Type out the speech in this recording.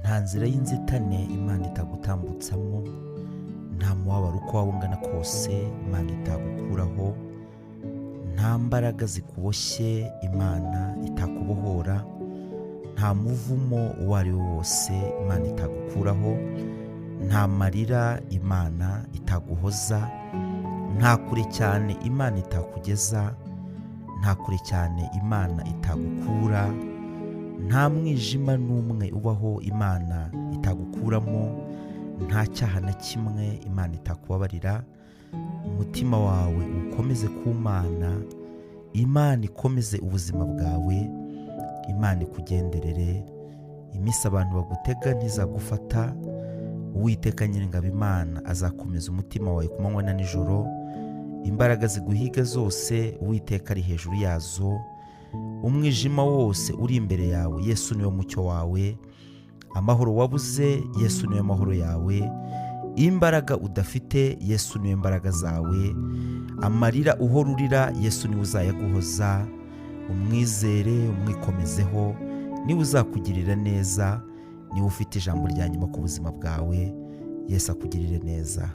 Nta nzira y'inzitane Imana itagutambutsamo, nta mubabaro uko waba ungana kose Imana itagukuraho, nta mbaraga zikuboshye Imana itakubohora, nta muvumo uwo ari wo wose Imana itagukuraho, nta marira Imana itaguhoza, nta kure cyane Imana itakugeza, nta kure cyane Imana itagukura, nta mwijima n'umwe ubaho Imana itagukuramo, nta cyaha na kimwe Imana itakubabarira. Umutima wawe ukomeze ku Mana, Imana ikomeze ubuzima bwawe, Imana ikugenderere. Iminsi abantu bagutega ntizagufata. Uwiteka Nyiringabo Imana azakomeza umutima wawe ku manywa na nijoro. Imbaraga ziguhiga zose Uwiteka ari hejuru yazo. Umwijima wose uri imbere yawe, Yesu niwe mucyo wawe. Amahoro wabuze, Yesu niwe mahoro yawe. Imbaraga udafite, Yesu niwe mbaraga zawe. Amarira uhora urira, Yesu niwe uzayaguhoza. Umwizere, umwikomezeho, niwe uzakugirira neza, niwe ufite ijambo rya nyuma ku buzima bwawe. Yesu akugirire neza.